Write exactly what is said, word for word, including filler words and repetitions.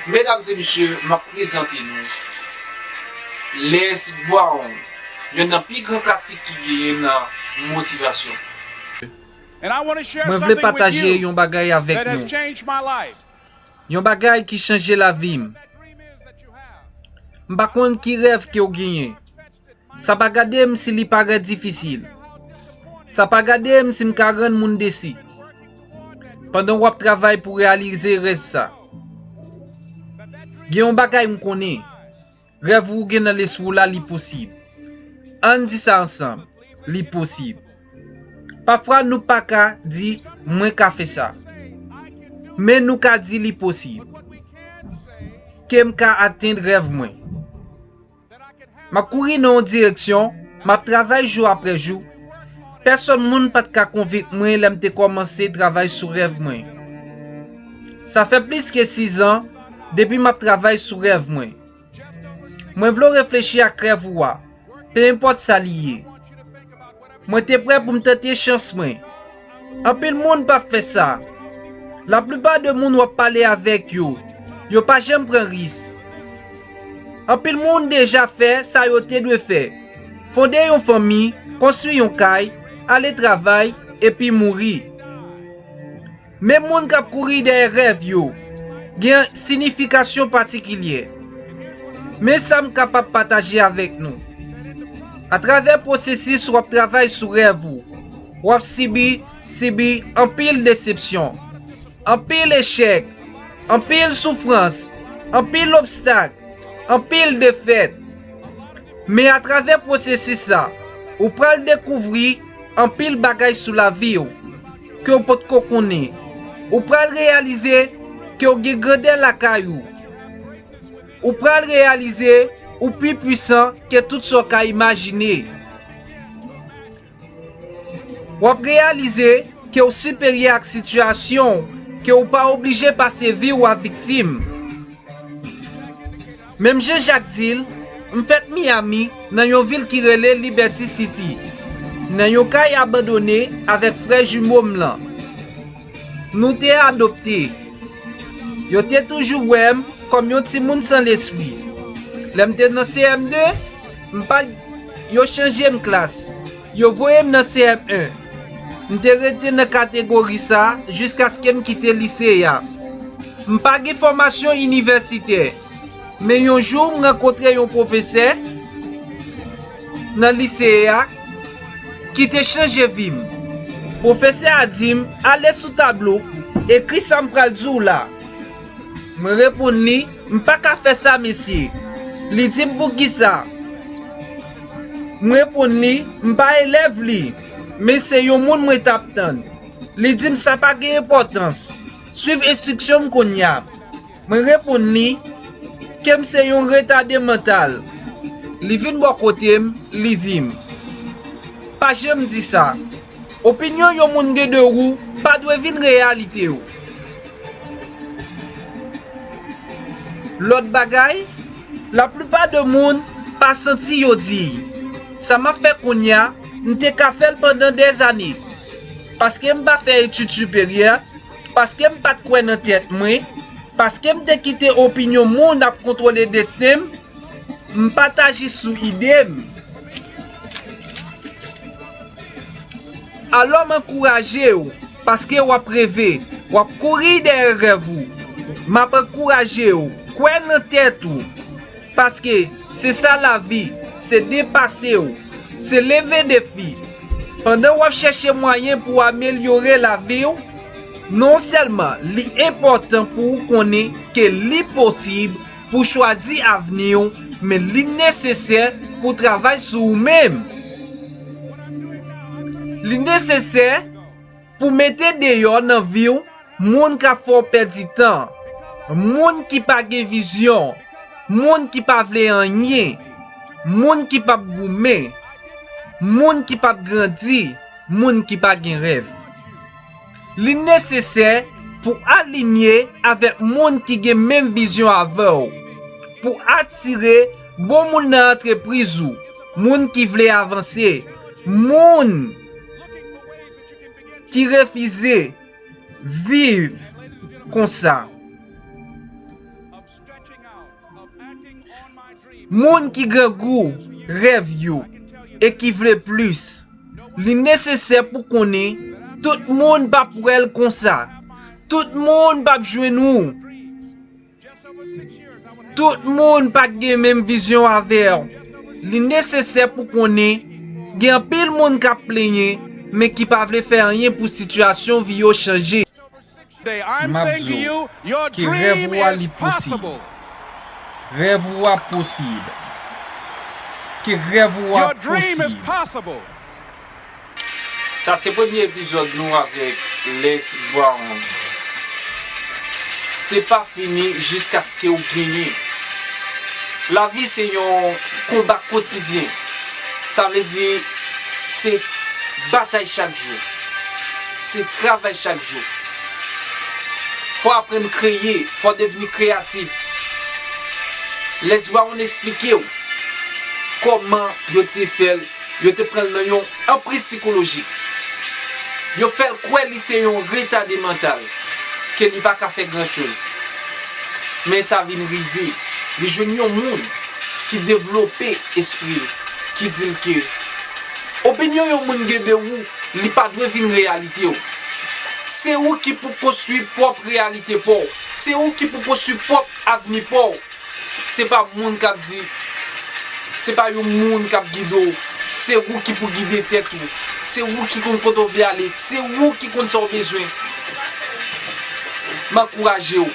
Medam e mesye, m ap prezante nou Les Brown, yonn nan pi gran klasik ki genyen nan motivasyon. Mwen vle pataje yon bagay avèk nou. Yon bagay ki chanje lavi m. M pa konn ki rèv ke w genyen. Sa pa gade m si li parèt difisil. Sa pa gade m si m ka rann moun desi. Pandan w ap travay pou reyalize rèv sa, gen yon bagay m konnen. Rèv ou gen nan lespri w la, li posib. Ann di sa ansanm, li posib. Pafwa nou pa ka di, mwen ka fè sa. Men nou ka di li posib. Ke m ka atenn rèv mwen. M ap kouri nan yon direksyon, m ap travay jou apre jou. Pèsonn moun pa t ka konvenk mwen lè m te kòmanse travay sou rèv mwen. Sa fè plis ke sizan depi m ap travay sou rèv mwen. Mwen vle w reflechi ak rèv ou a, pe enpòt sa li ye. Mwen te prè pou m tante chans mwen. Anpil moun p ap fè sa. Laplipa de moun w ap pale avèk yo, yo pa janm pran risk. Anpil moun deja fè sa yo te dwe fè: fonde yon fanmi, konstwi yon kay, ale travay, epi mouri. Men moun k ap kouri dèyè rèv yo gen siyifikasyon patikilyè. Men sa m kapab pataje avèk nou. Atravè pwosesis w ap travay sou rèv ou, w ap sibi, sibi anpil desepsyon, anpil echèk, anpil soufrans, anpil obstak, anpil defèt. Men atravè pwosesis sa, ou pral dekouvri anpil bagay sou lavi w ke w potko konnen. Ou pral reyalize ke w gen grandè lakay ou. Ou pral reyalize ou pi pwisan ke tout sa w ka imajine. W ap reyalize ke w siperyè ak sitiyasyon w, ke w pa oblije pase vi w a viktim. Menm jan Jak di l, m fèt Miami, nan yon vil ki rele Liberty City, nan yon kay abandone avèk frè jimo m lan. Nou te adopte. Yo te toujou wè m kòm yon timoun san lespri. Lè m te nan C M de, m pa, yo chanje m klas. Yo voye m nan C M en. M te rete nan kategori sa a jiskaske m kite lise a. M pa gen fòmasyon inivèsitè. Men yon jou, m rankontre yon pwofesè nan lise a ki te chanje vi m. Pwofesè a di m, "Ale sou tablo, ekri sa m pral di w la." Mwen reponn li, "M pa ka fè sa, mesye." Li di m, "Poukisa?" Mwen reponn li, "M pa elèv li, men se yon moun mwen t ap tann." Li di m, "Sa pa gen enpòtans. Swiv enstriksyon m kounye a." Mwen reponn li ke m se yon retade mantal. Li vin bò kote m, li di m, "Pa janm di sa. Opinyon yon moun gen de ou pa dwe vin reyalite w." Lòt bagay, laplipa de moun pa santi yo diy. Sa m ap fè kounye a, m te ka fè l pandan dèzane. Paske m pa fè etid siperyè, paske m pa t kwè nan tèt mwen, paske m te kite opinyon moun ap kontwole desten m, m pa t aji sou ide m. Alò m ankouraje w, paske w ap reve, w ap kouri dèyè rèv ou. M ap ankouraje w, kwè nan tèt ou. Paske se sa lavi, se depase w, se leve defi. Pandan w ap chèche mwayen pou w amelyore lavi w, non sèlman li enpòtan pou w konnen ke li posib pou w chwazi avni w, men li nesesè pou w travay sou ou menm. Li nesesè pou mete deyò nan vi w moun k ap fè w pèdi tan, moun ki pa gen vizyon, moun ki pa vle anyen, moun ki p ap goumen, moun ki p ap grandi, moun ki pa gen rèv. Li nesesè pou w alinye avèk moun ki gen menm vizyon avè w, pou w atire bon moun nan antrepriz ou, moun ki vle avanse, moun ki refize viv konsa. Moun ki grangou rèv yo e ki vle plis, li nesesè pou konnen tout moun p ap wè l konsa. Tout moun p ap jwenn ou. Tout moun pa gen menm vizyon avè w. Li nesesè pou konnen gen anpil moun k ap plenyen, men ki pa vle fè anyen pou sitiyasyon vi yo chanje. M ap di w, ke rèv ou a li posib. Rèv ou a posib. Ke rèv ou a posib. Sa se premye epizòd nou avèk Les Brown. Se pa fini jiskaske w genyen. Lavi se yon konba kotidyen. Sa vle di se batay chak jou. Se travay chak jou. Fò aprann kreye, fò devni kreyatif. Les Brown esplike w kòman yo te fè l, yo te pran l nan yon anpriz sikolojik. Yo fè l kwè li se yon retade mantal, ke li pa ka fè gran choz. Men sa vin rive, li jwenn yon moun ki devlope espri l, ki di l ke opinyon yon moun gen de ou, li pa dwe vin reyalite w. Se ou ki pou konstwi pwòp reyalite pa w. Se ou ki pou konstwi pwòp avni pa w. Se pa moun k ap di, se pa yon moun k ap gide w. Se ou ki pou gide tèt ou. Se ou ki konn kote w vle ale. Se ou ki konn sa w bezwen. M ankouraje w.